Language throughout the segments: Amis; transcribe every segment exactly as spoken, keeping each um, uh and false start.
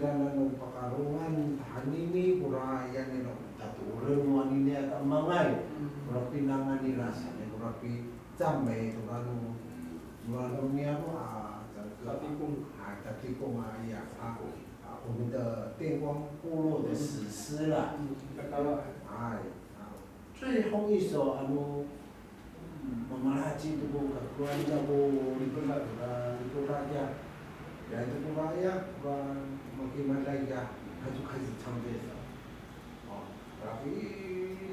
Nano pakarongan, hanini, kora, yan, nano, tatoren, no anini, a kamangay. Kora pinangan nira, saan, kora pi, 赞美 to nano, nano niyaro' a, 这个, 大地公. A, 大地公 a, iya, a, a, 我们的电光部落的史诗啦. 嗯，那个。哎，啊，最后一首，ano, mamalaci to ko kakowan nira ko rikora, rikora ya. Ya, to kora ya, kora makimaday ya, 他就开始唱这首。哦， Rafi,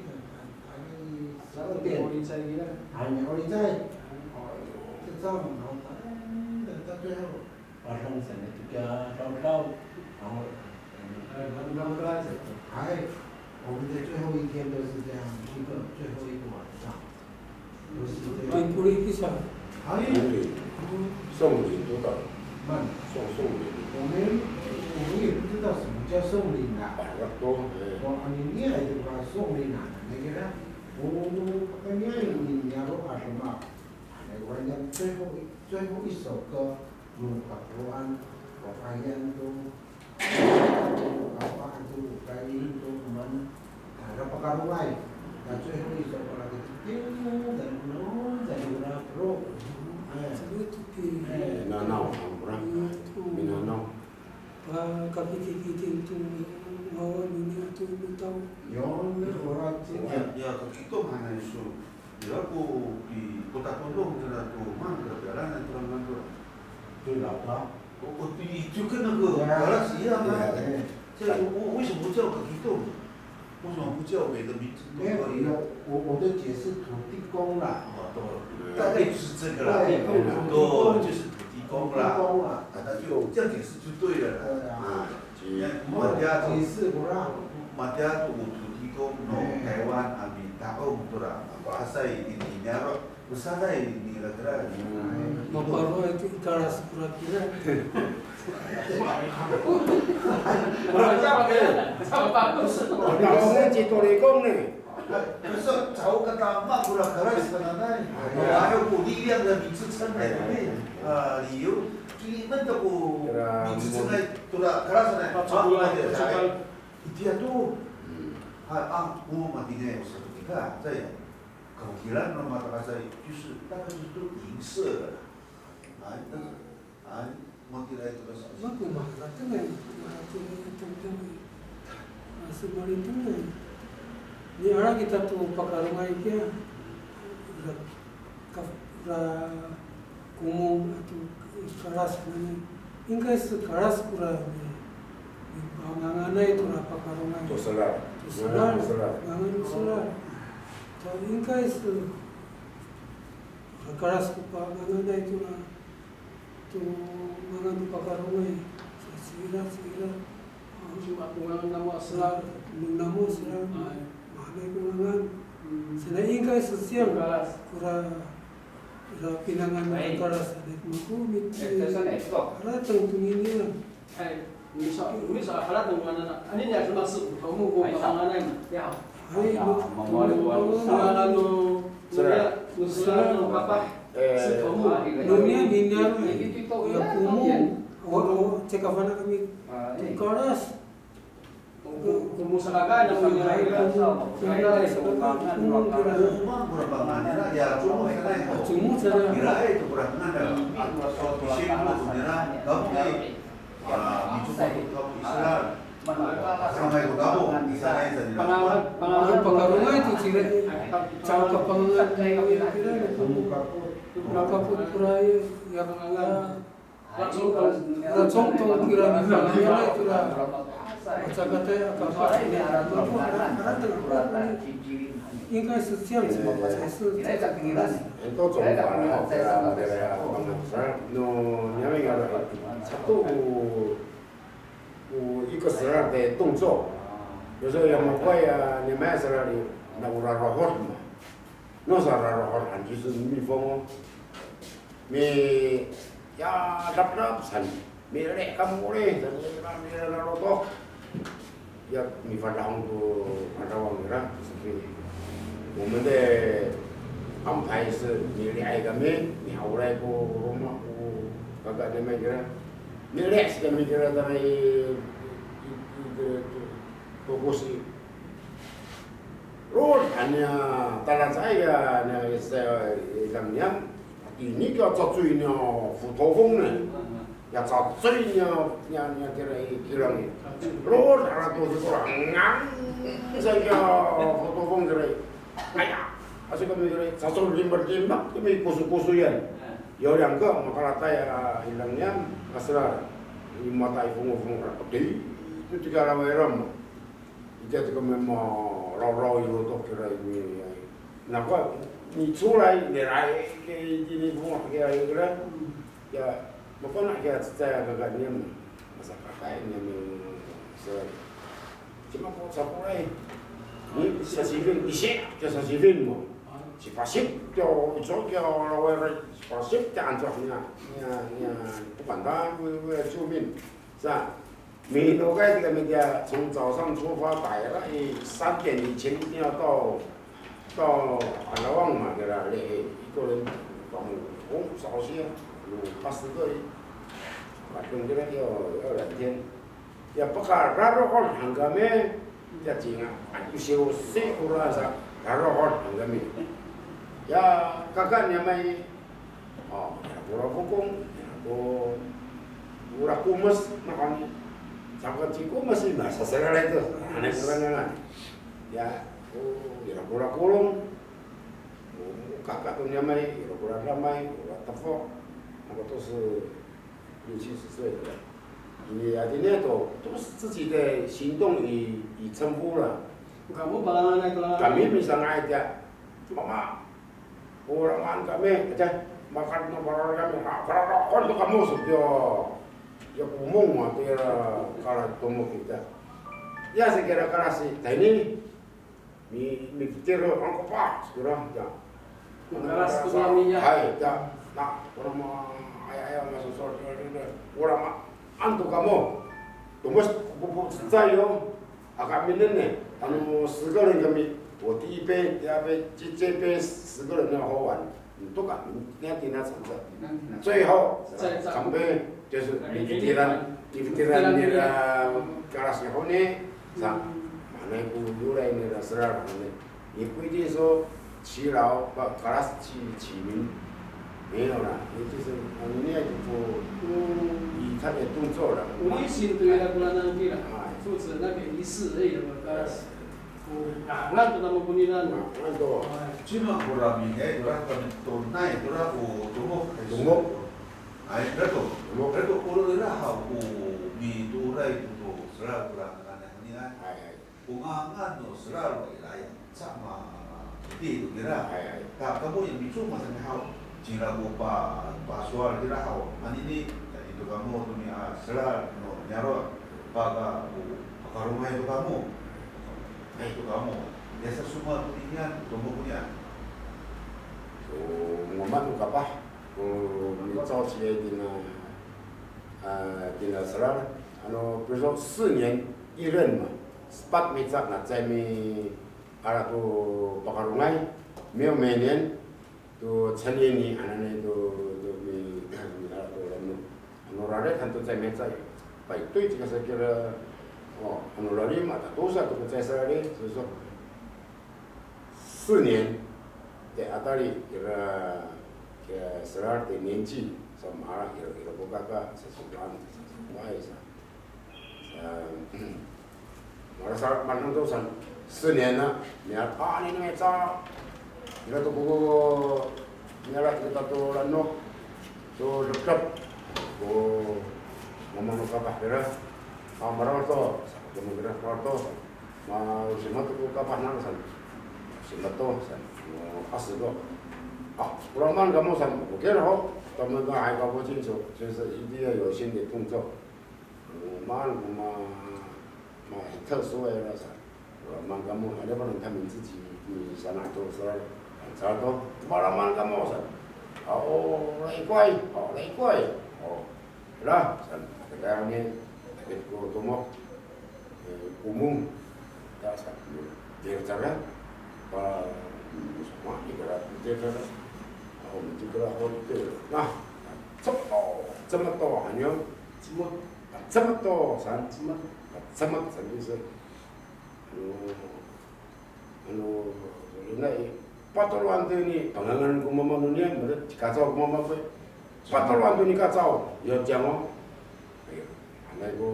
tani, tani, sa, o licay nira. Tani, o licay. O, 这样，然后，哎，到最后，晚上整个就给他烧烧，然后，哎，我们的最后一天都是这样，一个，最后一个晚上。 送礼，送礼多少？慢。送，送礼。我们，我们也不知道什么叫送礼啊。百万多，哎。我，你，你还是把送礼拿那个呢？我，我，我，你，你要说啊什么？哎，我讲最后一，最后一首歌，嗯，把国安，我发现都 Kapah to, kain to, man, a, rapakarongay. Na, 最后一首 kora kititing, dan no, dan no, ro. Eh. Minanaw, a, kora. Minanaw. Pa, kakitikiteng to, wawa no nira to no taw. Yo, ora, ya, ya, kakitong hanay so. Ira ko pi, ko tatodong nira to, man, kira pialanan to, man, to. To lapa. 我，我，你就跟那个 Galas 一样啊。对啊，对。这我，我为什么不叫 Kakito？为什么不叫别的名字都可以？没有，我，我的解释土地公啦。哦，对，大概就是这个啦。对，对，就是土地公啦。土地公啦。啊，那就这样解释就对了啦。对啊。啊，你看，我们家，解释不让。我们家有土地公，no，哎。台湾啊，民达翁，对啦，我阿塞，你，你，你要说 Misaday nira kira. Maparoay to i Kalas kora kira. Kalas ci Tolikong ni. Kira, 你们的 ko 力量的名字称来的呢，啊，理由，你们的 ko 名字称来，Kalas 呢，啊，Kalas 呢，itiya to. 啊，啊，我们今天有什么？你看，这样。 Kakilan no mato'asay, 就是大概就是都银色的啦。哎，但是，哎，我们来这个小 Mako maharatengay, maharatengay, tangtang, a, somalintengay. Miala kita to pakarongay kiya, ira, ka, ira, Komong ato Kalas hananay. 应该是 Kalas kora mi, mipanganganay tora pakarongay. To selal. To selal. Selal. Ngangan to selal. To 应该是 Kalas ko panganganay tora, to ngangan to pakarongay. Sa, sira, sira. Cima ko ngangan namo a selal. No namo selal. Ay. Mahaenay ko ngangan. Hmm. Sanay 应该是这样. Kalas. Kora, ira pinangan no Kalas, sanay ko mako, mit, eh, sanay, ito. Harateng to ninian. Ay, misa, misa, harateng ko ngangan. Anini a sema, 是 Tomo ko panganganay. Ya. Ay, no, no, no, no, no, no, kapah. Eh, 是 Tomo. No ninian, ninian, ya, Komong. O, o, cekafana kami. To Kalas. Ko, ko, ko Musakakay, no, no, no, Musakakay, no, no, no, Musakakay. Komong kora pangangan nira, ya, Comod sanay. Comod sanay. Ira, eh, to kora ngangan nira. Ato, so, to, singko to nira, kamo, eh, a, Micomod to kamo i selal. Sangay ko kamo, sanay sa nira. Pangangan, pangangan, pakarongay to cira. Caay ka pangangan, ira, ira, Komong kapot. Kapot kora, ya, pangangan. Racong to, racong to kira mipanganganay tora. Macakatay a kapah. 应该是这样子吧，我才是这样子。很多种法啦，对啊，对啊，对啊，no, niyam i nga'ay, sato ko, ko iko selal de 动作。有时候 ya makoay a, niyam i selal i, na o rarohod ma. No sa rarohod han, 就是蜜蜂哦。Mi, ya, dapdap san. Mili' kamo ri, san, mili' nira lotok. Ya, mifadahong to adawang nira, sapi. 我们的安排是 mili'ay kami, mihaolay ko roma ko kaka niyam i kira. Mili' sa kami kira tayra i Sa ya, na sa, ilang niyam, ini kiya cacoy niya 虎头蜂 ne. Ya cacoy niya, niya, niya kira, kira ni. Lo, sa to sa ngang, sa kiya 虎头蜂 kira. Aya, asa kami kira, cacoy limba limba, kami koso koso yan. Yo, 两个, makalatay, a, ilang niyam, asla, i mata i fongo fongo, a, di, to tika laway ram. Itiya to kami ma, raw raw i lotok kira ini, Nakowa, ni 出来, ni ray, ke, ini fongo, ke, kira. Ya, mafana' kiya cecay a kaka niyam. Masakakay niyam, sa, cima ko sakoray. Ni sasifin, isi, kiya sasifin mo. Sipasip, kiya, ico, kiya, laway, sipasip, kiya, anco, niya, niya, niya, 不管他, we, we, 救命. Sa, Minokay tika kami tiya, 从早上出发，大概三点以前一定要到，到 Alawang 嘛，对啦，一个人帮我，哦，少些，有八十个，反正这个要，要两天。Ya pakararo'an han kami, ya cinga, a, iso si ora sa, raro'an han kami. Ya, kaka niyam ay, O, ira ko ra fokong, ira ko ra komes, makani. Saka ci komes i, masaselal ito. Anay ko ra niyam. Ya, o, ira ko ra kolong. O, kaka to niyam ay, ira ko ra damay, ko ra tefo. Ako to se, 六七十岁的。Ini, ya, ini to, 都是自己的行动以，以称呼了。Kamo palangan ko ra. Kami misanga'ay tiya. Mama, Ora maan kami, ete, makan no parara kami, ha, parara, on to kamo, so, yo, yo, komong, a, to ira, kala tomok ita. Ya, sa kira kala si, tayni, mi, mikitir, ano ko pa, sa kira, ya. Kala si, to kami, ya. Hay, ya, na, ora ma, ay, ay, ay, maso, so, so, so, ora ma, Anto kamo, tomok ko po cecay yo, aka minen ne, ano, 十个人 kami, o, 第一杯, 第二杯, 这，这杯 十个人的喝完, to kami, 那，那，那，最后，再，再，乾杯，就是 mikitiran, mikitiran nira, kalas ni honi, sa, mana ko yolay nira selal honi. 也不一定说耆老，不，kalas 耆，耆明，没有啦，也就是我们那个不，以他的动作了。Uli sinto ira ko ra niyam kira, 哎。负责那个仪式而已了嘛，kalas. O, ngangan to namo konira. Ngangan to. Ay. Cima ko ra mingay to ra, kami to nai to ra, o, tomok. Tomok. Ay, ira to. Tomok. Ira to, olo ira haw, o, mitooray to, to, selal ko ra ngangan ni ay. Ay, ay. O ngangan no selal ira ya, sa ma, iti to kira. Hay, hay. Ta kamo ya micomod sa ni haw, cingra ko pa, pasowal kira haw. Anini, ya ito kamo to ni a selal no niyaro', paka, o, pakarongay to kamo. Hay to kamo. Ya sa soma to niyan, to mo ko niyan. So, ngoma to kapah, o, micoci tina, a, tina selal, ano, 比如说四年一任嘛。 Sepat mica, ngacay miala to pakarongay, 没有每年, to 成年礼 hananay to, to mi, miala to lano. Ano rarid han to caay mica, 排队 cika sa kira, o, ano lalima', tatosa to ko caay sa ri, so, so. 四年, te atali, kira, kira selal te 年祭, sa maala, kira, kira ko kaka, sa sokowan, sa sokoay, sa. Sa, mala sa, manang to san, 四年 na, miala, a, anini mica, ira to ko, miala kita to lano, to lekep, ko, mama no kapah kira, a, mala to, sa, ko mama kira, mala to, ma, sima to ko kapah nano san, sima to san, mo, a, sito, a, ora maan kamo san, okay ho, tama ka, hay ka po cinco, 就是一定要有新的动作。 Maan ko ma, ma, 特殊的那啥，我们干部还得不能他们自己，你想哪都是，啥都， mala maan kamo san. O, la'ikoy, o, la'ikoy. O, la, san, kaya ni, ko tomok, e, komong, ya, san, kira cara, pa, soma, kira, kira cara, o, kira, o, kira, na, 这么多，这么多，还有， Cimot. Cimot to san. Cimot. Cimot san 就是，ano, ano, 人家也 Patoroan to ini, pangangan ko mama no niyam, mada ci Kacaw ko mama ko. Patoroan to ini Kacaw, yo ciyang o. Ayo, anay ko,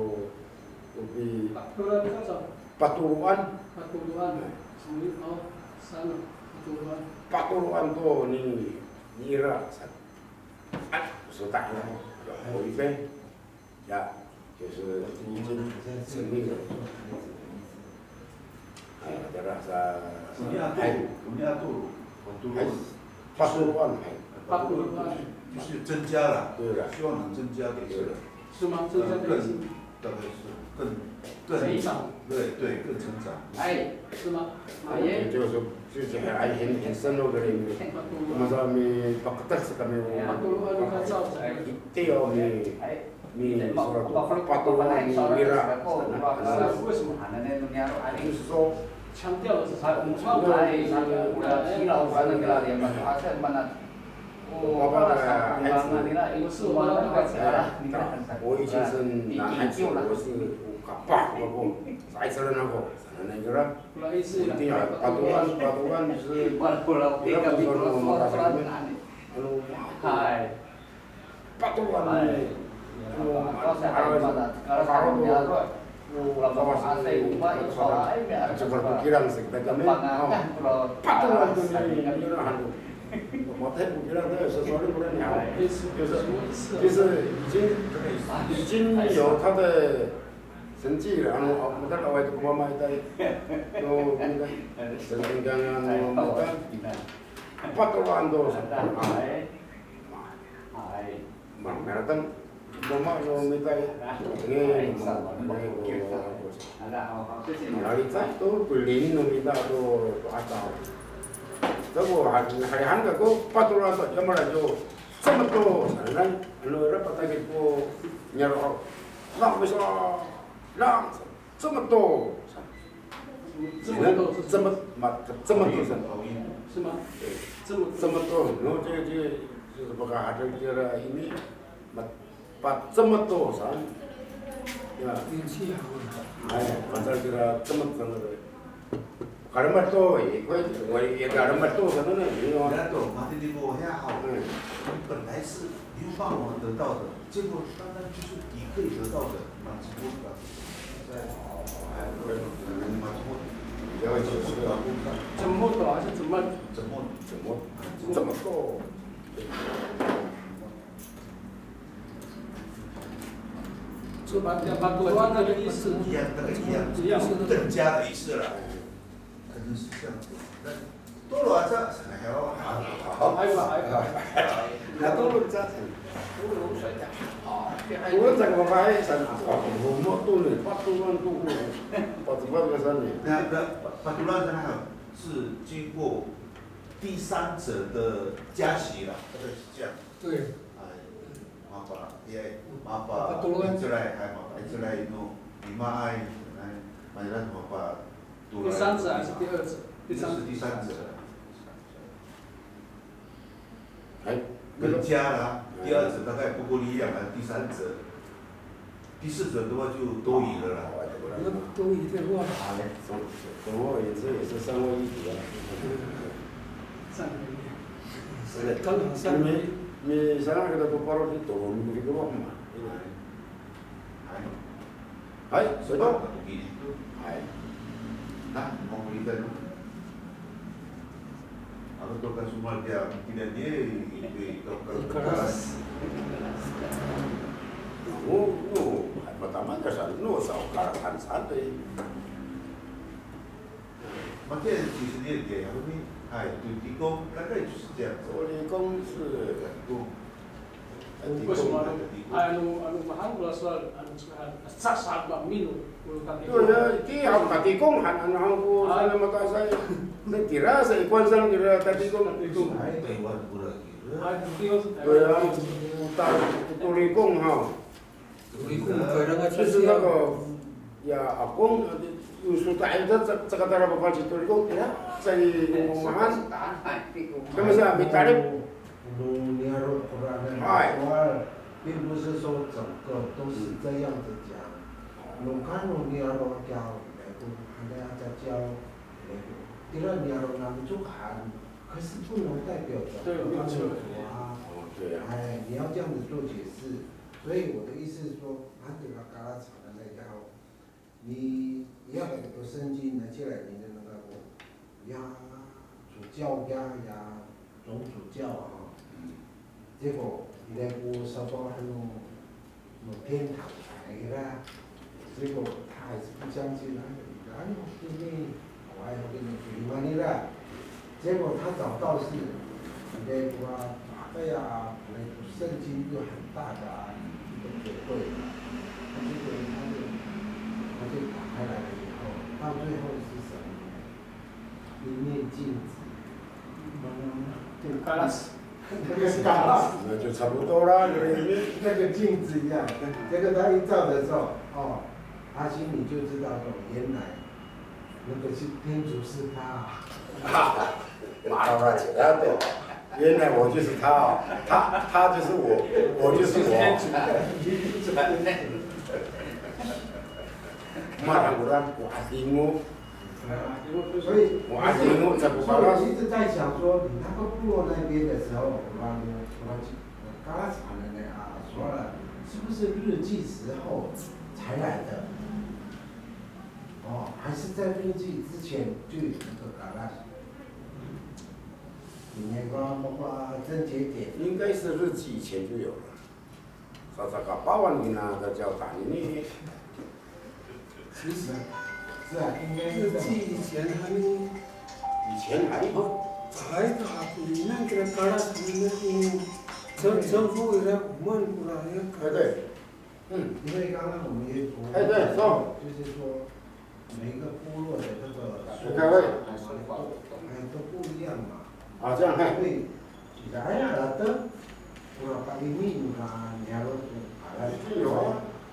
ko pi- Patoroan Kacaw. Patoroan. Patoroan. Ay. Sini, o, saan, patoroan. Patoroan to ni, nira, sa. Ay, sota' ko. Ko ipe. Ya, 就是已经成立了。哎，对了，是啊。Koniato, 哎。Koniato, Patoroan. Patoroan, 哎。Patoroan. 就是增加了，对了。希望能增加的意思。对了。是吗？增加的意思。呃，更，大概是更，更，成长。对，对，更成长。哎，是吗？哎。就是说，就是很，很，很深入的领域。Patoroan. Masa mi paketek sa kami. Patoroan, Kacaw. Itiya mi. 哎。 Ni, sora to, patoroan ni nira. 就是说，强调的是什么？我爸爸的孩子，我以前是男孩子，我是kapah，我是爱吃的那个，那个，我一定要patoroan，patoroan 就是，不要说那么大声音，Patoroan ni, ano, ano, ano, ano, ano, ano, cokor ko kilang sa kita kami, ano, patoroan to ni, ano, ano, matay ko kilang, ano, sasali ko ni, ano, 就是，就是已经，已经有他的成绩了，ano, matay ko mama itay, no, matay, sa tingkang, ano, matay, patoroan to sa, ano, Hay. Mangmeratang mama no mita i. Ngeni, mama, mama, mama. Malica to, pelin no mita to, to ataw. Kako, hari han kako, patoroan to, ya mala to, 这么多, sanay, ano ira patayra ko niyaro'. Lang, bisa, lang, 这么多. 这么多是什么？这么，这么多是什么？是吗？这么多。这么多，然后这个，这个，这个，不敢，这个，这个，因为，把，把这么多上，对吧？运气好啊。哎，反正这个这么，这么的，还那么多，也快，我也还那么多，可能呢，没有啊。那种，马丁尼波还好。嗯。本来是流放我们得到的，结果单单就是你可以得到的，那只不过 怎么多还是怎么，怎么，怎么多？这把，把多的意思一样，那个一样，一样是更加的意思了。可能是这样子。那 Tolo aca, sa, hay, o. Hay, hay. Na tolo aca, sa. Tolo aca, o, hay, sa, o, mo tolo, patoroan to, o. Patoroan ka sa ni. 那，那，patoroan 是经过第三者的加洗了，大概是这样。对。哎，mapa, 哎，mapa, patoroan. Itira, hay, mapa, itira no, lima ay, ay, mapa, 第三者还是第二者？第三者。这是第三者。哎，更加啦，第二者大概不够力量了，第三者，第四者的话就多余了啦。那多余的话，哎，总，总而言之也是三位一体啊。三位一体。是的。刚好三位。你，你想那个都包括去懂，你不懂嘛？ Hay, sodop. Hay. Na, mako ita no. Ako to ka somal tiya, tiya diya, ito, ito, ito, Karas. No, no, hay, matama ka sa, no, sa o Karas han saan to i. Matiya, 其实你也给他们，哎，土地公，大概就是这样子。土地公是，土地公。 为什么？哎，ano, ano, mahang ko sowal, ano, sowal, sa, sa, ba, mino, ko katikong. Ito, ya, iti, ako katikong, han, ano, han ko, sa, na mato'asay. Na tira, sa i kwan saan kira katikong. Katikong. Ay, Taiwan, ko ra kira. Ay, Taiwan, sa Taiwan. Ito, ya, uta, uto rikong, ha. Rikong, kailangan 就是那个 Ya, akong, yung sota' ita, sa, sa katara papal si Toriko, ya, sa i, umahan. Kami sa, mitalip. No niyaro' kora na sowal, 并不是说整个都是这样子讲。No kano niyaro' kiyaw, ko hanay a caciyaw, tira niyaro' namo to han. 可是不能代表整个方面啊。哦，对啊。哎，你要这样子做解释，所以我的意思是说，他这个 kalac 的那个哦，你要有个圣经呢，借来你的那个哦，呀，主教呀呀，总主教啊，结果你来我稍微很 no 天堂来啦。结果他还是不相信啊，哎呦，给你，我还要给你给你嘛你啦。结果他找道士，那个啊，哎呀，那个圣经就很大的啊，一个铁柜，他结果他就他就打开来了以后，到最后是什么呢？一面镜子。 Kalac. 那个 kalac，那就差不多啦，对不对？那个镜子一样。结果他一照的时候，哦，他心里就知道说，原来那个是天竺是他啊。 马上了解了，对。原来我就是他哦，他他就是我，我就是我。马上我我阿丁哦，所以，我阿丁哦，这不所以我一直在想说，你那个部落那边的时候，我我我 kalac 呢啊，说了，是不是日据时候才来的？哦，还是在日据之前就有那个 kalac？你们说包括症结点，应该是日据以前就有了。Saka Pawan 呢，他叫打你呢。其实是啊，应该是这样。日据以前还没以前还有。还打你那个 kalac 那个称称呼人家我们过来要对对，嗯，因为刚刚我们也说，哎对说就是说每一个部落的那个开会哎都不一样嘛。啊这样嘿，所以 Ira aya latek, ora pa'ini no niyaro' to kalac.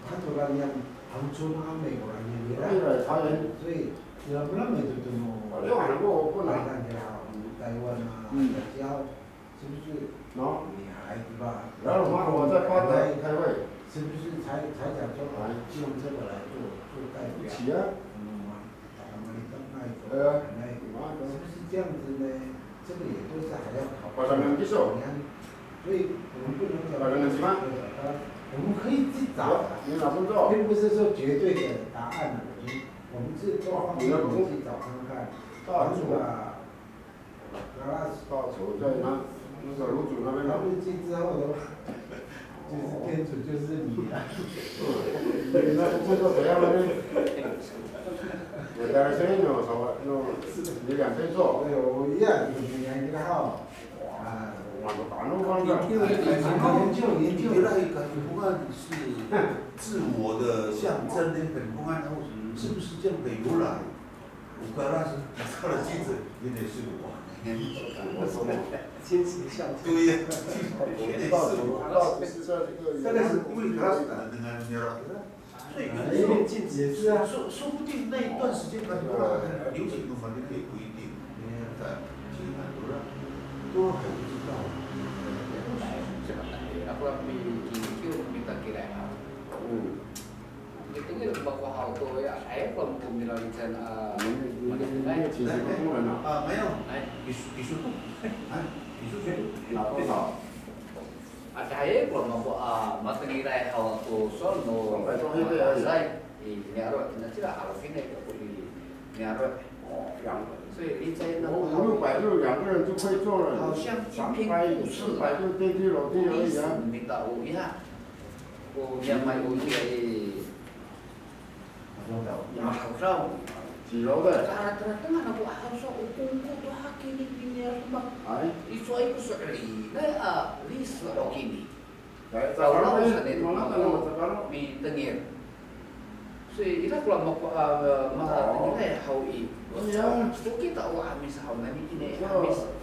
Kato niyam hangcon a mi, ora niyam ira. 对了，桃园。所以 ira pala mi to to no. 我就喊过，我不拿。 Taiwan 啊，嗯。香蕉，是不是？喏。你孩子吧。然后嘛，我再发表开会。是不是才才讲说啊，用这个来做做代表？一起啊。嗯嘛，打嘛你当那一种，呃那一种，是不是这样子呢？这个也都是还要考虑。把他们接受。你看，所以我们不能讲把他们什么？我们可以去找啊，你拿工作。并不是说绝对的答案啊。我们我们是多方面去找看看，大主帮助啊。 报仇在那那个炉主那边他吗？们进之后的话，就是店主就是你啊。那这个怎样了呢？我当然是那种什么那种，你两边做。对，我一样，你两个号啊。我们把弄放着。研究研究。 Ira i kalifongani 是自我的象征的 kalifongani 是不是这样的由来？ 我看那是，看了镜子，有点是我。我说嘛，金子像对呀，我到底到底是在这个这个是因为他是男的啊，你知道吧？所以哎，镜子也是啊。说说不定那一段时间很多人很流行的嘛，那个也不一定。你看，其实很多人都还不知道。 Ako lang pi-, pi-, pi-, pi-, pi-, pi-, pi-, pi-, 嗯。 Mitengil mako haw to ya, ay, ko mako milalican a, 你们你们你们请什么工人啊？啊，没有，哎，你说你说，哎，你说谁？拿多少？ A, ay, ko mako a, matengilay haw to sowal no, 两百多岁的人。 ay, i niyaro', na cila, a, finay ko i niyaro'. 哦，两个。所以你在那个我五六百就两个人就可以做了，好像一篇故事啊。三百四百就电梯楼梯而已啊。 Mita o iha. O niyam a o iha i. Hawsaw. 几楼的？ Tara, tara, tengah na ko hawsaw o kongko to hakini nini a loma'. 哎， I, so ay ko so'elinay a liso hakini. 来，早上那个，早上那个，早上。 Mitengil. So ira ko mako a, matengilay haw i. Iya. So kita o 'Amis haw nani ini 'Amis.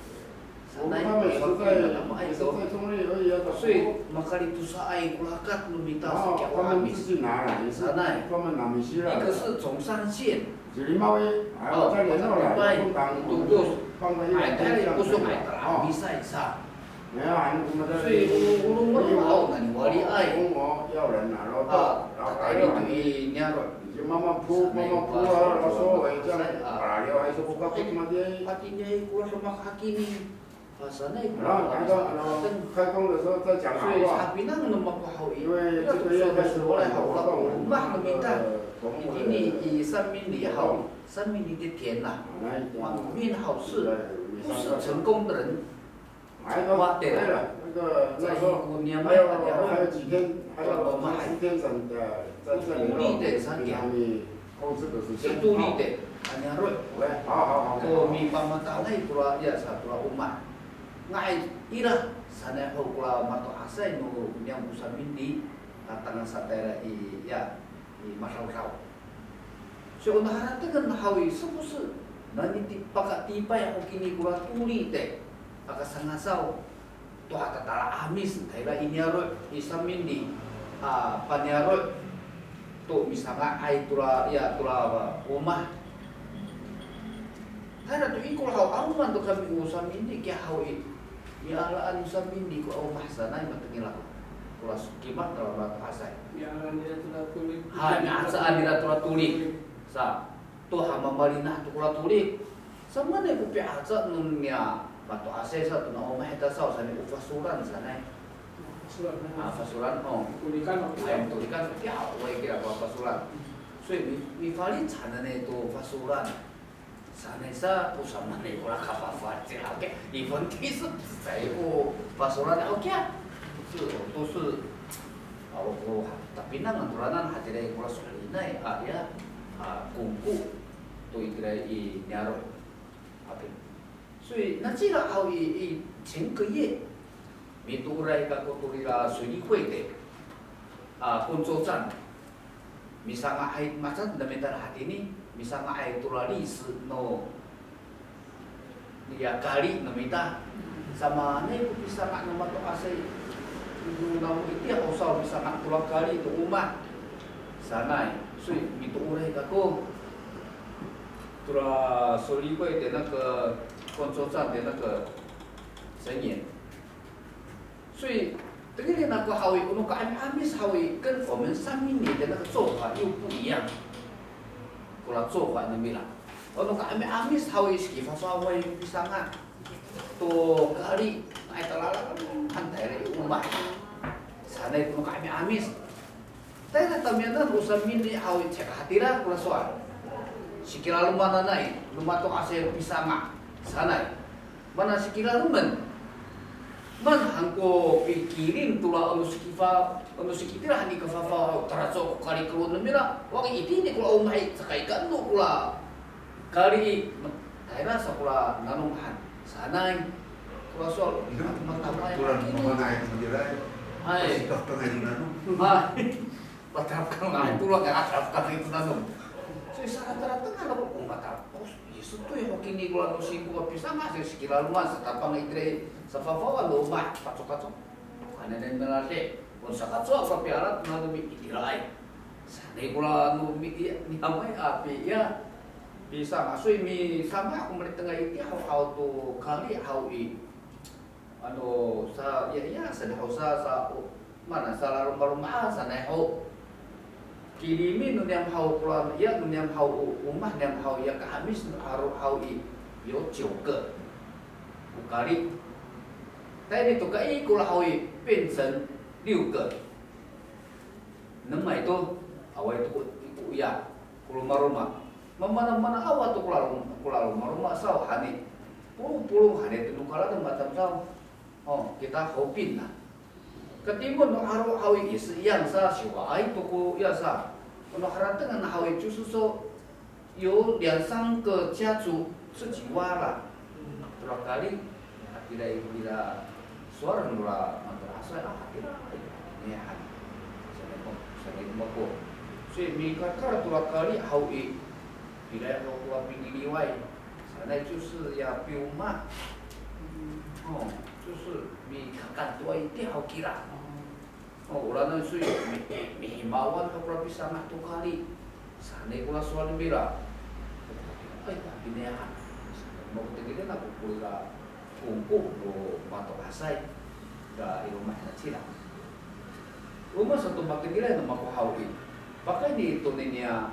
Sanay ko 他们也是在， mako 也是在中立而已啊。 So makalitosaay ko rakat no mita sa kiya 他们 'Amis. 自己拿了，也是专门拿米西了。 Sanay. 一个是从三线。 Jadi mau eh, ay, 我再联络了，我们党，我们放在一个方向。 Ay, ay, kusong ay, tara, misay sa. 没有啊，我们的。 So, o, o, o, o, o, nani, wali ay. 我要人啊，然后 A, 然后 tatayal to i niyaro'. 你就慢慢铺，慢慢铺啊，然后收尾，这样，哎呀，还是不够，不怎么的。Hatiniay ko demak hakini. 然后，然后，然后开工的时候再讲好不好？ Sapinang no mako haw i. 因为这个月开始我们活动，呃，总务的活动。 Itini i Sanminli haw. Sanminli i 田呐。 Mangomin haw 是，不是成功的人。 Wa tira. 那个，那时候还有，还有几天，还有十天整的在这里弄，给他们控制的时间。 Sitoli te, a niyaro'. 喂，好，好，好，好。 Ko mipamataanay kora, ya sa kora omah. Nga'ay ira sanay ho kora mato'asay no niyam o Sanminli, a tangasa tayra i, ya, i Masawsaw. So, o no haratengen haw i, 是不是 nani ti, pakatipay ho kini kora toli te, aka sangasaw to a tatala 'Amis, tayra i niyaro' i Sanminli a paniyaro' to misanga'ay tora, ya, tora omah. Tayra to ikor haw, 'aloman to kami o Sanminli kiya haw i, mialaan o Sanminli ko omah sanay matengil ako. Kora so kimad tora mato'asay. Mialaan nira tora toli. Hay, miacaan nira tora toli. Sa, to ha mamalinah to kora toli. Samanay ko piaca no niya mato'asay sa to na omah ita saw sanay o fasolan sanay. Fasolan. A, fasolan, o. Tolikan, o. Ay, tolikan, ya, o, ay, kira ko fasolan. So, mi, mifalic hananay to fasolan. Sanay sa, o samanay kora kafafalic, oke. Ifon ti sa, sa ko fasolan, oke. 是，都是，a, o, o, tapinang a toranan hatira i kora so'elinay, a, ya, a, kongko to itira i niyaro'. Oke. So, nacila haw i, i 前个月, mitooray kako torira 水利会 te, a, 工作站. Misanga'ay, maca no mita hatini, misanga'ay tora 立石 no, niya kali no mita. Samanay ko pisanga' no mato'asay, no namo itiya o saw misanga' tora kali no omah sanay. So, mitooray kako tora 水利会 te, 那个工作站 te, 那个 成员. 所以，tengilin ako haw i, o no ka'ami'amis haw i, 跟我们 Sanminli 的那个做法又不一样。Kora 做法 no mira. O no ka'ami'amis haw i, sikifafaway pisanga' to kali, ay talalang han tayra i omah. Sanay ko no ka'ami'amis. Tayra tamiyanan o Sanminli haw i, caka hatira kora sowal. Sikilalomananay, no mato'asay pisanga' sanay. Mana sikilalomen. Mana han ko pikilin tora ano sikifa, ano sikitira han i kafafaw, taracowa ko kali kalo no mira, waki itini kora omah i, caka ikano kora kali i, tayra sa kora nanom han sanay. Kora sowal, matapang. Tora no mama ay no mira. Hay. Sikafangay no nanom. Hay. Matapang, ay, tora ka matapang ito nanom. So, i, sa tayra tengilan ako, o, matapang. Iso to ya, o kini kora no singko a pisanga', sa sikilaloman, sa tapang itira i, sa fafawan no omah, pacokacok. Hananay malati, o sakacowa ko piala to nanom i, itiraay. Sanay kora no mi, iya, niyam ay a pi, iya, pisanga'. So, misanga' ako malitengay itiya haw, haw to kali haw i. Ano, sa, ya, ya, sa, haw sa, sa, o, mana, sa lalomalomaan sanay ho. Kilimin no niyam haw kora, ya, no niyam haw o, omah niyam haw, ya, ka'amis no aro' haw i, yo ciwke. O kali. Tayni to ka ikor haw i, 变成六个. Nemay to, awaay to ko, ko ya, ko romaroma. Mamana, mana awa to ko raro, ko raromaroma saw hani. Polong, polong hani to no kaladen matam saw. O, kita hopin na. Katimun no aro' haw i, 也是一样 sa, siwaay to ko ya sa. Kono haratengen haw i, 就是说有两三个家族自己挖了。Tora kali, hatira i, ira sowal nora mato'asay, a, hatira i, nihan. Sanay ko, sanay ko mako. So, mikakar tora kali haw i, ira ko, ko piniliway. Sanay 就是要 pioma. O, 就是 mikakan to itiya haw kira. O, oranan so i, mi, mihimawan to kora pisanga' to kali. Sanay kora sowal no mira. Ay, tapi niyan. Sanay ko tengilen ako kora kongko no mato'asay. Ka i loma' nacila. Roma sato matengilen no mako haw i. Pakayni to niniya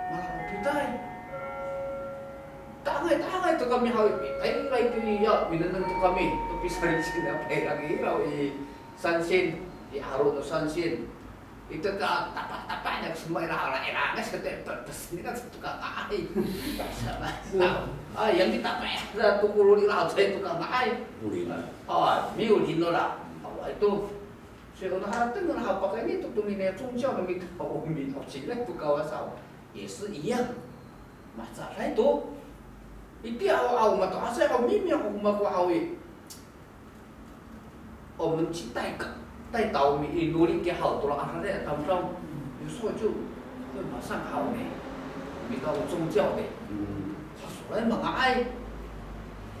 Malapitay. Ta'angay, ta'angay to kami haw i, ay, ay, to iya, minengneng to kami to pisalisin a payrang i, iraw i sansin, i 'alo no sansin. Ito ka tapatapa niya ko sema ira, ira, ira, ngas kata, pepes nira to kanga'ay. Sama, a, ya mitapa ya, to kolor ira, to kanga'ay. 'Olin. A, mi'olin nora. Awa ito. 所以 o naharateng haw pakayni to, to nini a 宗教 no mita, o mita, o cila to Kawas haw. 也是一样。Mahecaday to. Itiya haw, aw, mato'asay haw, mimi haw, mako haw i. 我们去带个，带岛民 i nori ki haw to ra, a, tamdaw. 有时候就会马上好呢。Mita o 宗教的。嗯。Sa, sowal manga'ay.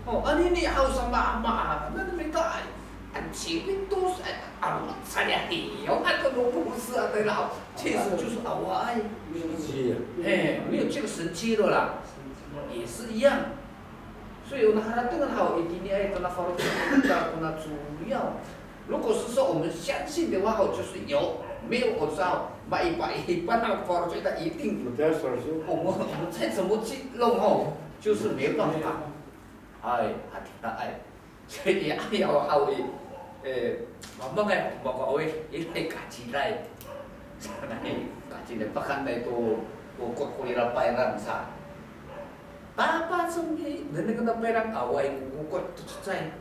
O, anini haw sa mama, na mita ay. An cipin to sa, a, sa ya hiyo, a, to no 不是 a, 对了，其实就是 awaay. 是呀。哎，没有这个神迹了啦，也是一样。所以 o naharateng haw itini ay to na faloco' kita kona 主要。如果是说我们相信的话，haw，就是有，没有，我知道，买一百一百那个 faloco' kita 一定，我们，我们再怎么去弄，haw，就是没办法。哎，啊，哎。 所以 ayaw haw i, e, mamangay mako haw i, ira i kacilay. Sanay, kacilay, pakanay to, to kokot ko ira payrang sa. Papaceng i, nengneng ko ira payrang, awaay ko kokot to cecay.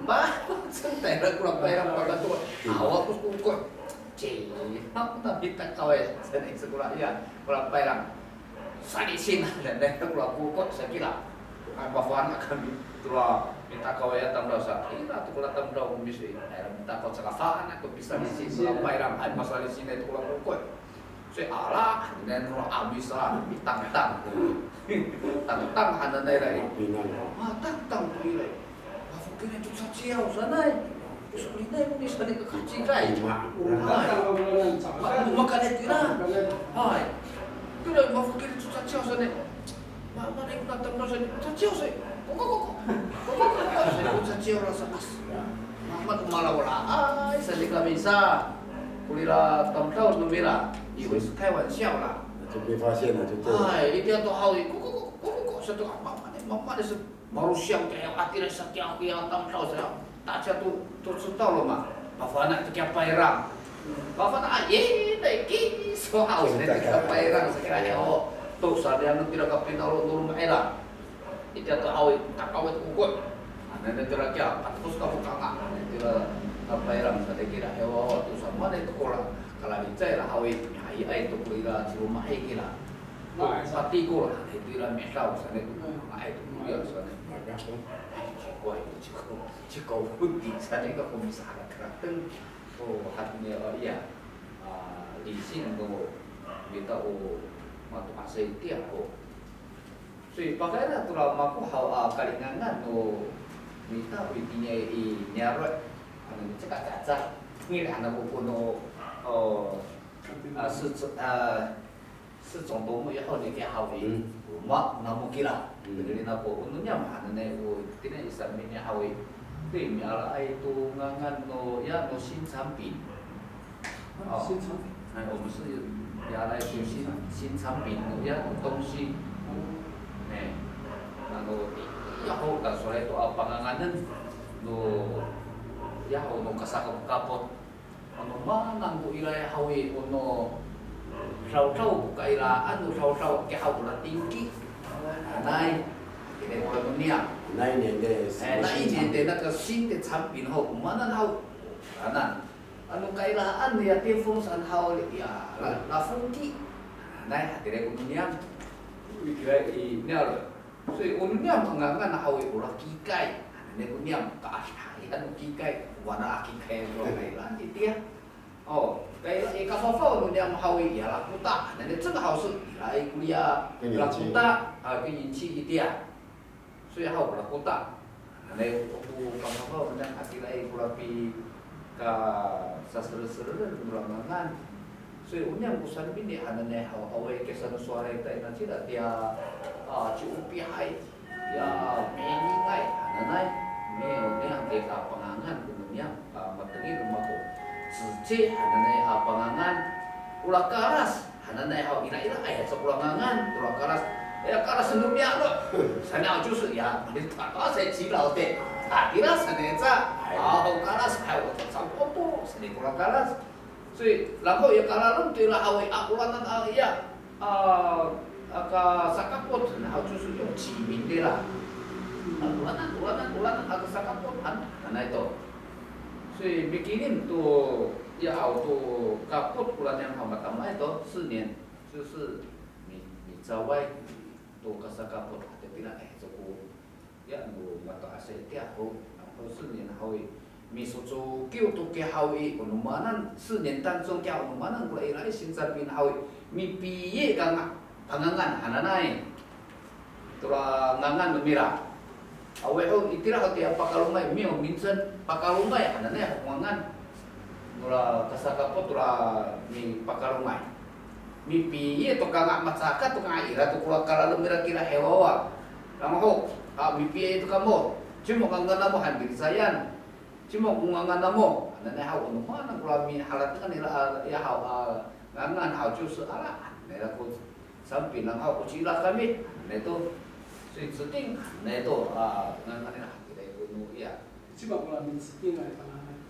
Papaceng tayra ko ira payrang, pakato, awa ko kokot. Ci, ako na mitakaway, sanay sa ko ira, iya, ko ira payrang. Salisin hananay to ko ira kokot sa kira. Ay, mafana' kami to ira mitakaway a tamdaw sa. Ira to ko ira tamdaw ko misi. Ay, mitakaw saka fana' ko pisalisin to ira payrang. Ay, masalisin to ko ira kokot. So, ala, hananay to ira 'Amis a, mitangtang. Tangtang hananay ira i. Pinang. A, tangtang to ira i. Mafokilan to caciyaw sanay. So'elinay ko miso ni kakacikay. Hay. Ma, makanay tira. Hay. Tira mafokil to caciyaw sa ni. Ma, ma, ina tamdaw sa ni, caciyaw sa. Ko, ko, ko, ko. Ko, ko, ko, ko, sa ni, ko caciyaw ra sa as. Ma, ma, malawlaay sa ni kami sa. Korira tamdaw no mira. Iwas kay wan siyaw la. 就被发现了，就对了。 Hay, itiya to haw i. Ko, ko, ko, ko, ko, ko, sa to, ma, ma, ma, ma, sa. Malosiyang to, hatira sa kiya, kiya tamdaw sa, taca to, to cetaw roma. Mafana' to kiya payrang. Mafana' a, ye, na, kiso haw, sa kiya payrang sa kiya, o. To, sa niya no tira kapinaro no roma ira. Itiya to haw i, takawit kokot. Ano no tira kiya, patkos ka mo kanga. Ano tira payrang sa kiya, o, to sa mana to kora, kalalicay ra haw i, ay, ay, to korira, ci Roma ay kira. Pati ko la, ito ira midaw sa ni, ay, ito ira sa ni. Ay, cikoy, cikoy, cikoy, di sa ni ka komisarak karateng. O, hatini, o, iya. A, lisin no mita o mato'asay tiya, o. So, i, pakayra to la mako haw, a, kalingangan no mita o itini i niyaro'. Ano, caka caca. Ngil ano ko kono, o, a, si, a, 四种动物 i haw ni kiya haw i. Roma namo kira. Iri nako, o no niyam hananay, o tini i sanmin i haw i. Ti mialaay to ngangan no, ya no 新产品. 新产品. Ay, o mialaay to 新, 新产品 no, ya no 东西. Ay, ano, ya haw, kasoray to a panganganen no, ya haw no kasakapot. Ano maan ko iraay haw i, o no sawsaw ko kairaan, o sawsaw kiya haw ko na tingki. Anay, kira ko no niyam. 那一年的，哎，那一年的那个新的产品 haw, o maanan haw. Ano, ano kairaan niya 电风扇 haw, ya, la, la风机. Anay, kira ko no niyam. Kira i niyam. So i, o no niyam a ngangan haw i, o lakikay. Ano ko niyam, kaasihay no kikay. Wana a kikay ko kairaan itiya. O, kay, i kafafaw no niyam haw i, ya lakota. Ano ni 正好是 ira i koriya lakota, a, 更年期 itiya. So i haw lakota. Ano ko kafafaw no niyam hatiraay kora pi, kasaseresereren nora ngangan. So i, o niyam ko sanmin i hananay haw, awaay kiya sano sowalay ta i nacila tiya, a, ci'opihay, ya mi'eningay hananay, mi'eningay tiya a pangangan ko no niyam, a, matengil mako. 直接 hananay a pangangan, ora kalas hananay haw, ira ira, ay, sa ora ngangan, ora kalas, ya kalas no miyaro'. Sa niya, 就是 ya, malita, a, sa cilaw te. A, ira sa niya ca, a, o kalas, ay, o sa opo, sa niya ora kalas. 所以，然后 ya kalalom to ira haw i, a, oranan, a, ya, a, aka sakapot, 然后就是用起名的啦。A, oranan, oranan, oranan, aka sakapot, han, hananay to. 所以 mikilim to, ya, haw to kapot, oranan haw matamaay to, 四年, 就是 mi, micaway to kasakapot, hatira, eh, 这个 Ya, no mato'asay tiya ho, 然后四年 haw i, misocokiw to kiya haw i, o no maanan, 四年当中 kiya o no maanan kora iraay 新产品 haw i, mipiye kanga, pangangan hananay. Tora ngangan no mira. Awaay ho, itira ho tiya pakalomay, 没有名称, pakalomay hananay ho ngangan. Nora kasakapot tora mipakalomay. Mipiye to kanga, macakat to kanga ira to kora kalalom ira kira hiwawa. 然后, a, mipiye to kamo. Cima ko ngangan namo han milicayan. Cima ko ngangan namo. Hananay haw, o no maanan kora miharatengan ira, a, ya haw, a, ngangan haw, 就是 ala. Hananay ira ko 产品 haw, o cila kami. Hananay to. 所以指定 hananay to, a, ngangan ira, kira ko no, ya. Cima ko la micidingay pangangan.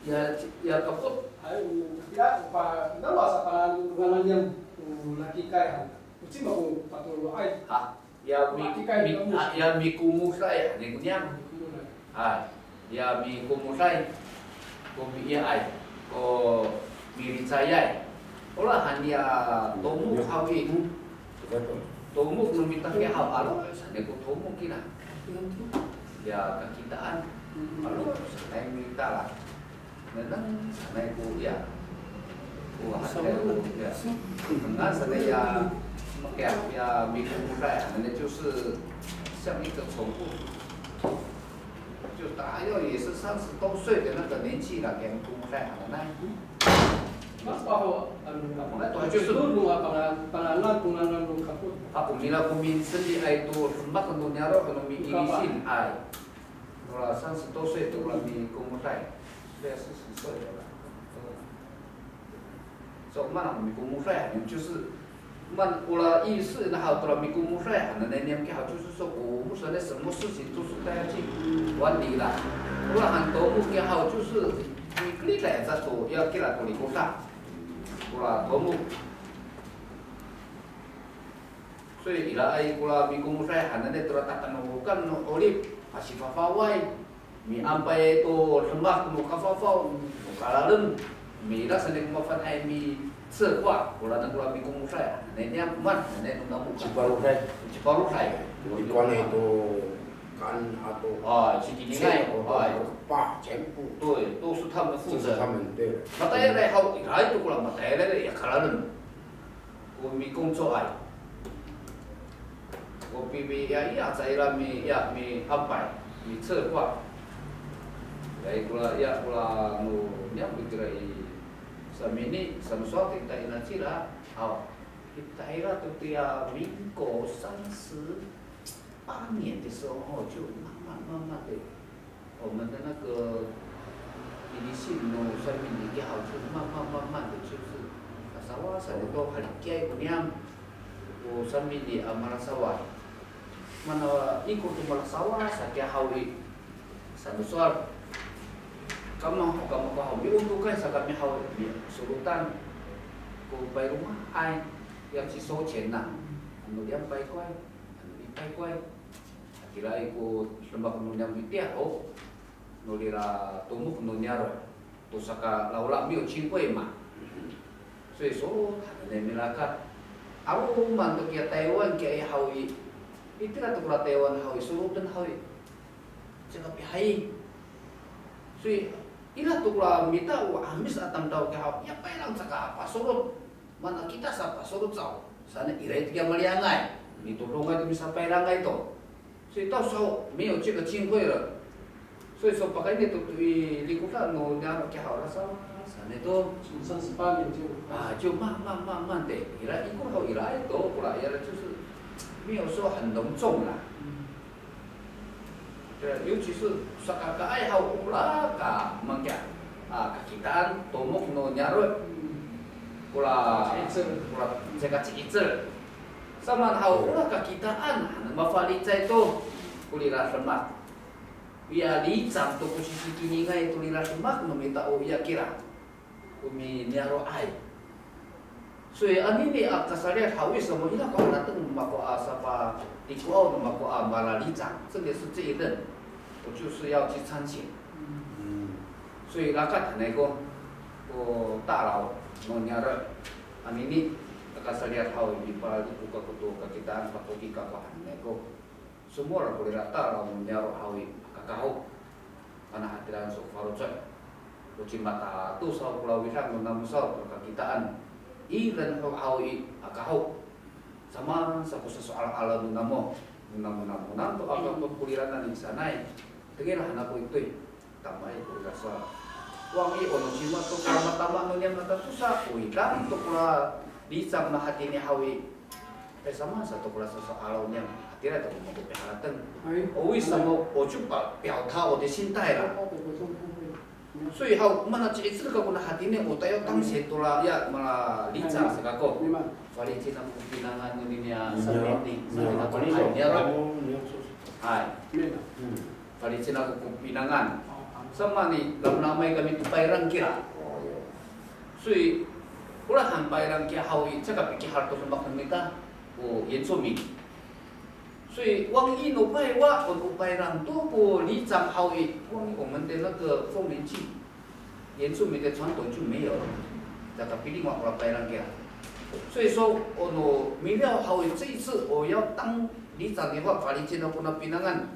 Ya, ya kapot. Ay, o, ya, pa, nawa sa pangangan niyam, o, lakikay han. O cima ko patoro'ay. Ha, ya mi, lakikay mi, kamu. Ha, ya mikomoday, ni ko niyam. Mikomoday. Ha, ya mikomoday. Ko miiyaay, ko milicayay. Ora han ya tomok haw i. Tomok no mita kiya haw, alo sanay ko tomok kira. Ya kakitaan. Alo sanay mita la. Nengneng sanay ko ya. Ko hatay ko ya. Nengneng sanay ya, makiya ya mikomoday, 那就是像一个宠物。就当还有也是三十多岁的那个年纪了，给我们公开好了，那 Mas paho, ano, Ano, ano, ano, ano, ano, ano, ano, kapo. Ako mira ko misendiay to demak no niyaro' no miilisin ay. Ora 三十多岁 to ora mikomoday. 对啊，四十岁了啦。所以 mana mikomoday 就是 man ora 意思 na haw tora mikomoday hananay niyam kihaw 就是说 o 我们说的什么事情都是大家去管理啦。Ora han tomok kihaw 就是 mikerid aca to ya kira to likoda. Ora tomok. 所以 iraay kora mikomoday hananay tora tata'angokan no 'orip, pasifafaway, miampay to demak no kafafaw, no kalalem, mira sanay ko mafana'ay mi策划, kora na kora mikomoday hananay niyam, man hananay no namo. Ciparoday. Ciparoday. Mikomoday to kaan ato. A, cikiningay. Ato, a, pa, 全部。对，都是他们负责。这是他们，对。Matayalay haw, iraay to kora matayalay, ya kalalem. Ko mikomoday. Ko pipiya iya, caira mi, iya, miampay, mi策划. Ira kora, iya, kora no niyam itira i samini, sano sowal kita inacila. Haw. Kita ira to tiya 民国三十八年的时候，就慢慢慢慢的 我们的那个 ilisin no samin i kihaw 就慢慢慢慢的就是 lasawasan to halikiay ko niyam ko samin i a malasawad. Mana ikor to malasawasan kihaw i sano sowal. Kama ho kama ko haw miondokay sa kami haw i solotan ko payroma'ay, 要去收钱呐, ano 两百块, ano 一百块. Hatiraay ko demak no niyam itiya ho, no rira tomok no niyaro' to saka lawla 没有机会嘛. 所以说 hananay milakat. 'Aloman to kiya Taywan kiya i haw i, itira to kora Taywan haw i, solotan haw i, caka pihayi. 所以 ira to kora mita o 'Amis a tamdaw kiya haw, ya payrang caka pasolot. Mana kita sa pasolot saw, saan ira to kiya maliyangay, mitodongay to misapayrangay to. 所以到时候没有这个机会了。所以说 pakayni to i likoda no niyaro' kihaw, lasawasan to. 三十八年就。 A, 就慢慢慢慢的, ira ikor haw ira to, kora ira 就是没有说很隆重啦。 对，尤其是 sakakaay haw, ora ka mangkiya, a, kakitaan tomok no niyaro'. Kora, kora caka ci'icel. Samaan haw, ora kakitaan, mafalicay to ko rira demak. Iya, licang to ko sisikiningay to rira demak no mita o iya kira ko miniyaro'ay. 所以 anini a kasaliyas haw i, samaanay ko harateng mako a sapatikoaw no mako a malalicang, 这个是这一任，我就是要去参选。 所以 rakat hanay ko, ko 大老 no niyaro', anini a kasaliyas haw i, mipaliko kako to kakitaan, pakoki kako hanay ko. Somowal ko rira 大老 no niyaro' haw i, aka kaho. Mana hatiraay so faloco'. O cimata to saw ko widang no namo saw ko kakitaan. Ira ho haw i, aka ho. Samaan sa ko saso'ala'ala no namo. No namo namo namo to aka ko poliranan i sanay. Tengil han ako itoy. Tamay ko rira sa. Wang i, o no cima to kamatama no niyam nata tosa, o widang to kora licang no hatini haw i. Ay, samaan sa to kora saso'ala'aw niyam, hatira to ko mako piharateng. Hay. O wisamo, o coba 表达我的心态啦。所以 haw, mana ci'icel kako na hatini, o tayo tangsi to la, ya, mala licang sa kako. Falicen ako ko pinangan no niniya samin i, samin ako niyaro'. Hay. Falicen ako ko pinangan. Samaan i, lamlamay kami to payrang kira. 所以 kora han payrang kiya haw i, caka pikihar to demak no mita ko 原住民. 所以 wang i no pay, wa, o no payrang to ko licang haw i, wang i 我们的那个丰年祭，原住民的传统就没有了。Caka piling wa kora payrang kiya. 所以说 o no miliyaw haw i, 这一次我要当里长的话， falicen ako na pinangan.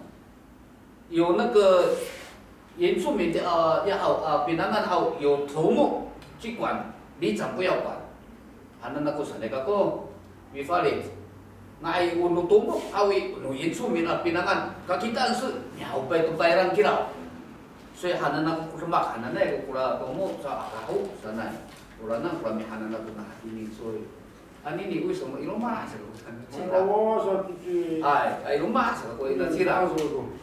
有那个原住民的，呃，也好，呃，pinangan haw, 有头目去管，里长不要管。Hanan ako sanay kako, mifalic. Nga'ay o no tomo haw i, no 原住民 a pinangan, kakitaan sa, mihaopay to payrang kira. 所以 hanan ako ko demak, hananay ko kora tomo sa ako sanay. Ora na kora mihanan ako na hatini, 所以 anini, 为什么 i loma' sa ko, cila. 哎，哎，i loma' sa ko ina cila.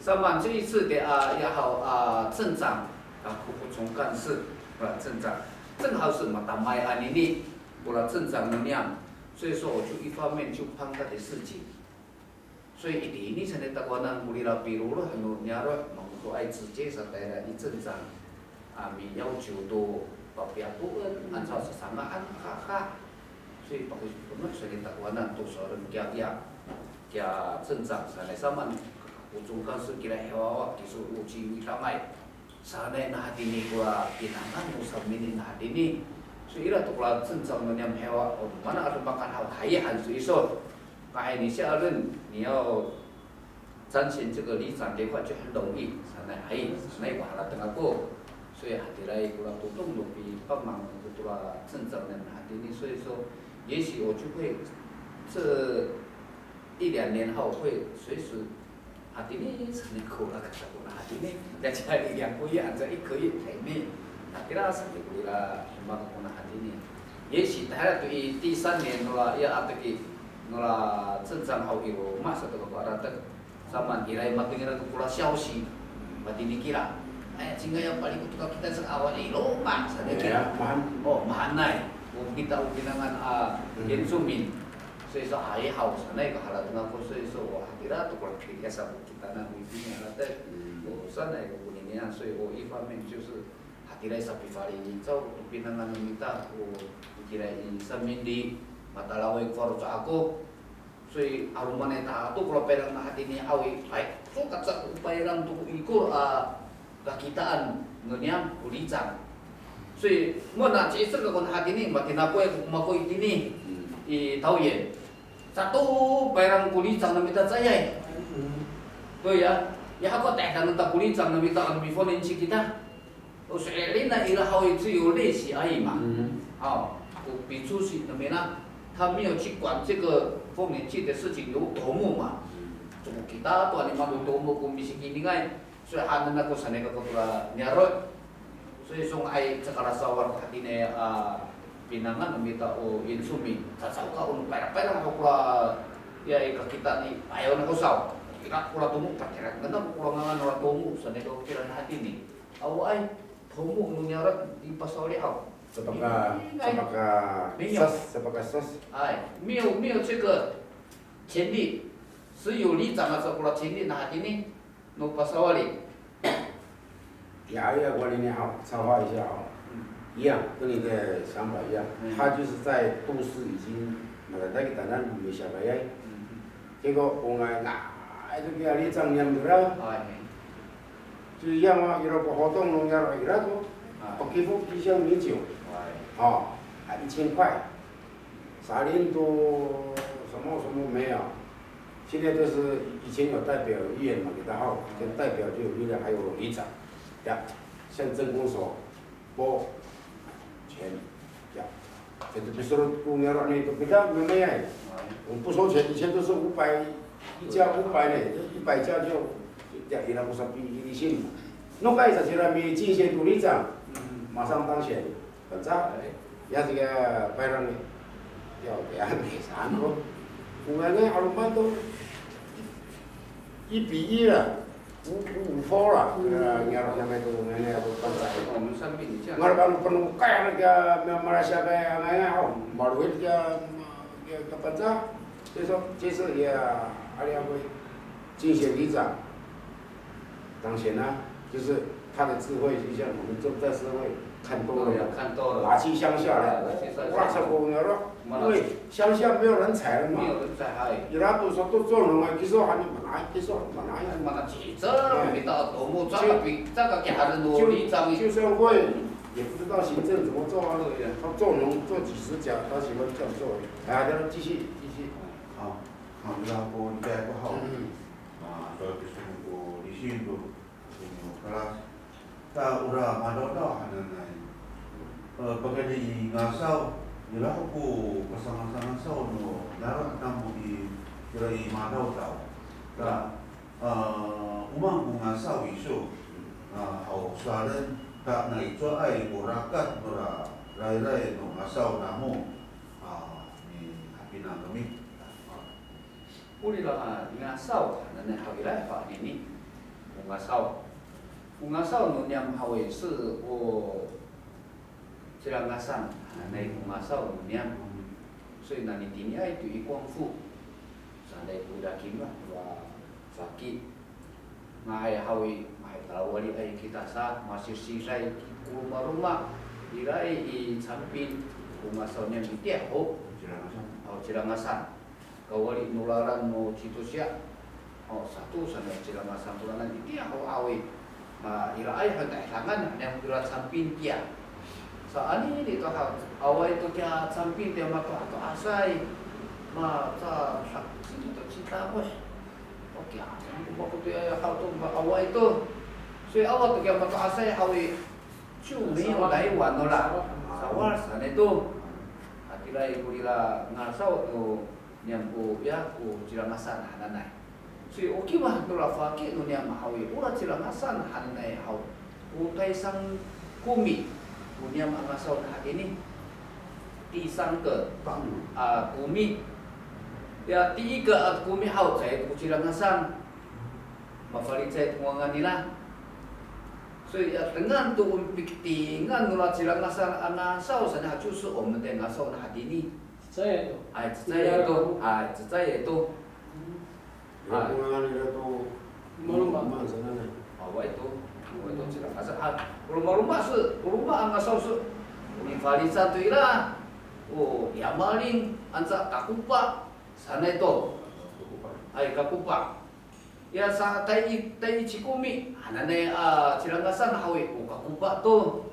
Samaan 这一次的 a, 也好 a, 镇长 a, 副总干事 a, 镇长 正好是 matamay anini, kora 镇长 no niyam. 所以说我就一方面就帮他的事情。 所以 itini sanay takowanan ko rira piloloh no niyaro' mangodoay cici sa tayra i 镇长 a, 要求 to papiyakoen, anca sasanga'an, kaka. 所以 pakoy, pakoy sanay takowanan to sowal kiya, kiya, kiya 镇长 sanay samaan, o 总干事 kira hiwawa, kiso o ciwidangay sanay na hatini kora pinangan no samini na hatini. So ira to kora 镇长 no niyam hiwawa, o, mana a demak han haw, hay han so iso. Nga'ay ni siya ren, 你要参选这个里长的话就很容易 sanay, hay sanay ko harateng ako. 所以 hatiray kora todong no pipamang to kora 镇长 no niyam hatini. 所以说 也许我就会这一两年后会随时 hatini sanay ko, kora kata kona hatini. 大概一两个月 anca 一个月 hatini. Hatira sanay ko rira demak kona hatini. 也许 tahira to i 第三年 nora, ya, ateki nora 镇长 haw i loma' sato kako harateng. Samaan ira i matengil to kora 消息 matini kira. Ay, cingay a palikot to kakita sa awa i loma' sanay kira. Ya, mahan. O, mahaenay. O kita o pinangan a 原住民. 所以说 hay haw sanay ko harateng ako, 所以说 o hatira to kora kira sa ko kitanan o itini harateng. O sanay ko koninian, 所以 o 一方面就是 hatira i sapifalicaw to pinangan no mita, o itira i samini, matalaway ko faloco' ako. 所以 'alomanay tato kora payrang na hatini haw i, ay, so kaca ko payrang to ko ikor a kakitaan no niyam ko 里长. 所以 mo na ci'icel kako na hatini, matinakoy ko mako itini i 桃园. Sato payrang ko 里长 no mita caay. 对呀, ya ako tahidangen ta ko 里长 no mita ano mifonin ci kita. O so'elin na ira haw i 只有练习而已嘛. 好, ko picosi no mita, 他没有去管这个丰年祭的事情，有头目嘛. 这个 kita to ano mako tomo ko misikiningay, 所以 hanan ako sanay kako tora niyaro'. 所以 songa'ay caka lasawad ko hatini a pinangan no mita o 原住民. Caay ka o no payrang, payrang ako kora, ya, i kakitaan i, ayaw nako saw. Ira kora tomo, patira ngena ko kora ngangan nora tomo sanay kako kira na hatini. Awaay, tomo no niyaro' i pasawali haw. Sapaka, sapaka, 没有. Sas, sapaka sas. Ay, 没有, 没有这个权利, 只有里长 a sa kora 权利 na hatini no pasawali. 呀，呀，我跟你好，插话一下哦，一样，跟你的想法一样，他就是在都市已经，那个，那个，当然没下来呀。结果我们，哎，这个里长 niyam 的啦，就一样啊，ira ko 活动弄 ira ira 都，pakifo 一箱米酒，哦，还一千块。 Salin to 什么什么没有，现在都是以前有代表议员嘛，给他号，跟代表就有力量，还有里长，呀，像镇公所拨钱，呀，这个不是公园了，你都不要没没哎，我们不收钱，以前都是五百一家五百呢，一百家就，呀，伊拉不是比一定嘛，弄个一下，现在没进选都里长，马上当选。 Pangcah, ya, saka payrang, ya, ya, saan ko. Ko nga'ay 'aloman to, 一比一 la, 五五五 la, ya, nga'ay namay to, nga'ay to Pangcah. Nga'ay ano panokay, ya, Malaysia kay, nga'ay, o, malowid ya, ya, Pangcah. 所以说，这次也，阿里阿会， 竞选里长当选啊，就是他的智慧，就像我们坐在社会看多了，对啊，看多了。拿去乡下了，哎，拿去乡下。哇，这个了，因为乡下没有人才了嘛。没有人才，哎。伊拉都说都做农啊，其实还没拿，其实还没拿。哎，mana cicel, kita tomo, caka pi-, caka kiharen no 里长. 就算会，也不知道行政怎么做啊。对呀。他做农做几十甲，他喜欢这样做。哎，他说继续，继续。好。 好，然后你再过好，啊，所以就是那个理性的，那个，可能，但 ora madawdaw hananay. E, pakayni i ngasaw, ira ko pasangasangasaw no, niyaro' namo i, ira i madawdaw. Ta, e, o maan ko ngasaw iso. A, haw sowalen ta nai cowaay ko rakat nora rayray no ngasaw namo. A, mihapinang kami. Orira ngasaw hananay haw, ira ko anini. O ngasaw. O ngasaw no niyam haw i, 是 o Cilangasan hanay ko ngasaw no niyam. 所以 nanitiniay to i 光复 sanay ko ira kima, ira faki. Nga'ay haw i, nga'ay talawaliay kita sa, masisiday ko romaroma, iraay i Camping ko ngasaw niyam itiya ho. Cilangasan. Aw, Cilangasan. Kawali no lalan no Citosiya. O, sato sanay Cilangasan ko lalan itiya ho haw i. Ma, iraay han tahidangan niyam ko ira Camping tiya. Sa anini to haw, awaay to kiya Camping tiya mato'ato'asay. Ma, sa, sa, sini to cita ko. Oke, a, ko mako to ya haw to, ma, awaay to. 所以 awa to kiya mato'asay haw i, 就没有来往了啦。Sawal sanay to. Hatiraay ko ira ngasaw to niyam ko, ya, ko Cilangasan hananay. 所以 o kiwah tora faki no niyam haw i, ora Cilangasan hananay haw. O taysang komi ko niyam a ngasaw hatini. 第三个 a komi. Ya, 第一个 a komi haw caay ko Cilangasan. Mafalicay to ko ngangan nira. 所以 ya, dengan to o pikitingan nora Cilangasan a ngasaw sanay haw, 就是 o mantay ngasaw na hatini. Cecay to. Ay, cecay to. Ay, cecay to. Ira ko ngangan nira to romaroma sanay. Awaay to. Awaay to Cilangasan. A, romaroma sa, o roma a ngasaw sa, nifalican to ira. O Yamaling, anca Kakopa sanay to. Ay, Kakopa. Ya sa tay, tay i ci komi hananay a Cilangasan haw i, o Kakopa to.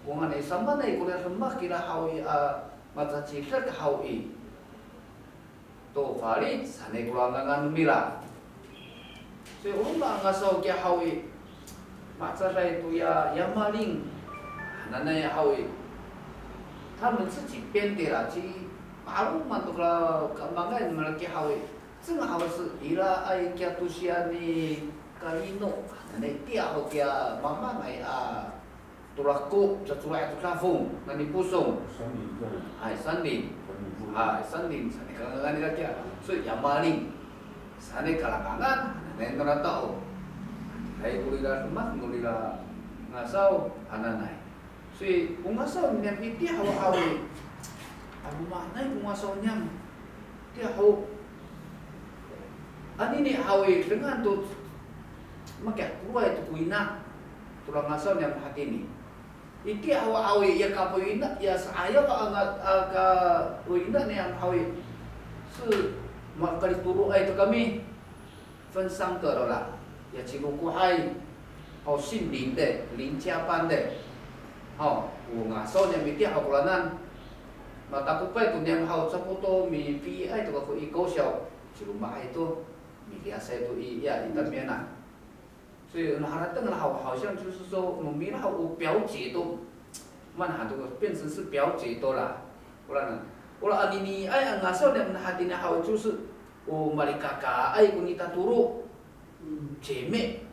O nganay samanay kora demak kira haw i, a macacidek haw i, to falic sanay kora ngangan no mira. 所以 o roma a ngasaw kiya haw i, macaday to ya Yamaling hananay haw i, 他们自己编的啦，ci, ma'aloman to kora kamangay no mira kiya haw i. 这个 haw sa iraay kiya tosiya ni Kalino hananay tiya ho kiya mamangay a torako, cacowa to dafong, nani Posong. 山林这样。 Hay, 山林。 山林部落。 Hay, 山林 sanay ko ngangan nira kiya. 所以 Yamaling sanay kalangangan hananay nora tao. Hay, ko rira demak no rira ngasaw hananay. 所以 o ngasaw niyam itiya ho haw i, 'alomanay ko ngasaw niyam tiya ho. Anini haw i, dengan to makiya toroay to ko ina tora ngasaw niyam hatini. Itiya ho haw i, ya kapoyina, ya sa'ayaw a nga, a kapoyina niyam haw i, sa makalitoroay to kami. 分三个了啦，ya ci Lokohay, haw, 姓林的，林家班的。Haw, o ngasaw niyam itiya haw kolanan. Matakopay to niyam haw, capo to mipiay to kako i kawsiyaw, cilomahay to, miliyasay to i, ya, i tamiyanan. 所以 o harateng haw, 好像就是说 no mira haw o 表姐 to, maan han to, 变成是表姐 to la. Ora na, ora aniniay a ngasaw niyam hatini haw, 就是 o malikakaay ko nitatoro. 姐妹.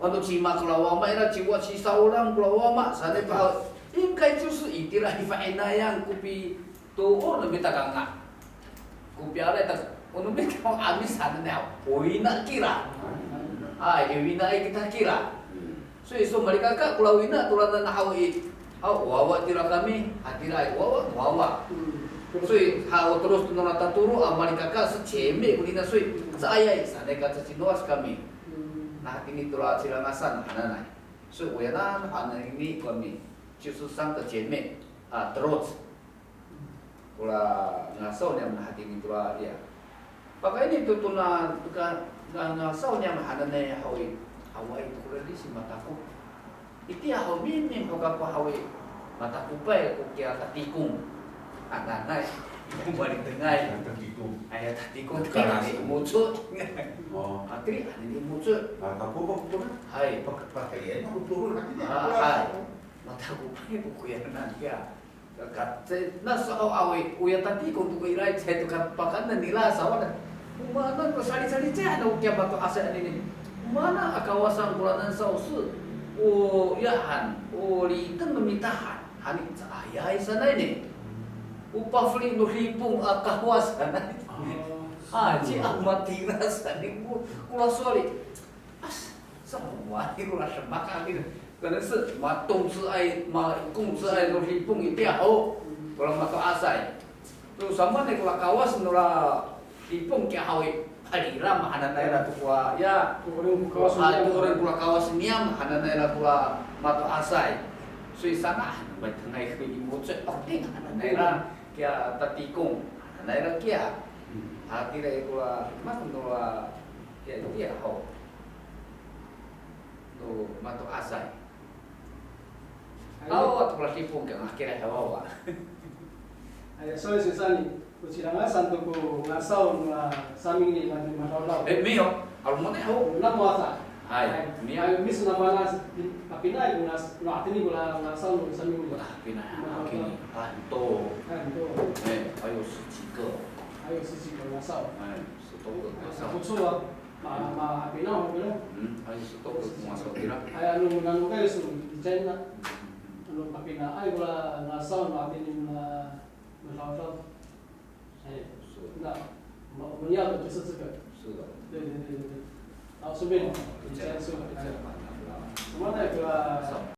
Ano cima kora wama ira, ciwa ci Saolang kora wama sanay pa, 应该就是 itira i fa'inayan ko pitoor no mita kanga. Ko piaray ta, o no mita 'Amis sanay haw, o ina kira. Ay, o inaay kita kira. 所以说 malikaka kora wina to lalan haw i, haw, wawa tira kami, hatiraay, wawa, wawa. 所以 haw, teros to nora tatoro a malikaka sa 姐妹 konina, 所以 caayay sanay ka cacinowas kami. Na hatini tora Cilangasan hananay. 所以 oyanan hananay kami, 就是三个姐妹 a teros. Kora ngasaw niyam hatini tora, ya. Pakayni to tona, to ka, nga, ngasaw niyam hananay haw i, awaay to kora lisi matakop. Itiya haw, miming ho kako haw i, matakopay ko kiya tatikong hananay. Ko malitengay. Tatikong. Aya, tatikong. Kalas. Anini moco'. O. Atiri, anini moco'. Matakop ko kora. Hay. Pak, pakayni ko kora. A, hay. Matakopay ko koyanan kiya. Ka, caay, na sa haw, awaay, oya tatikong to ko iraay, caay to ka pakaenen nira sawada. O maan ko salisalicay han o kiya mato'asay anini. Mana a kawasan kora nansaw sa, o ya han, o liteng no mita han, hani caayay sanay ni. O pafeli no Dipong a kawas sanay. A, ci a matira sanay ko, kora sowal i. As, sa mo wani kora demak a kini. 可能是 matongsiay, makongsiay no Dipong itiya ho. Kora mato'asay. To samaan i kora kawas nora Dipong kiya haw i, palira mahaenay ira to kora, ya. To 'oreng ko kawas niyam. A, to 'oreng kora kawas niyam mahaenay ira kora mato'asay. 所以 saan, matengay ko i, mo coy, 'oting mahaenay ira kiya tatikong, mahaenay ira kiya. Hatira i kora, mas nora, kiya, kiya ho. To mato'asay. Awa, to kora Dipong kiya, ngakira hawawa. Ay, sorry, Susan, ko cira ngasaw to ko ngasaw no, a, samingli mati madawdaw. E, miyo, 'alomanay ho. Namo asa. Hay, miyo. Ay, miso na mana, papinaay ko ngas-, no hatini kora ngasaw no samingli. Wata, pinay, a, kini, a, to. Ay, to. E, 还有十几个。还有十几个 ngasaw. Ay, 十多个 ngasaw. 不错啊。 Ma, ma, mapinang ho kira. Hm, ay, sato ko ngasaw kira. Ay, ano, nano kayo so, i caay na. Ano, mapinang, ay, kora ngasaw, matini, ma, madawdaw. Ay, 是。 那，我们，我们要的就是这个。是的。对，对，对，对，对。好，顺便，哦，你这样说，这样吧，那不然。什么那个，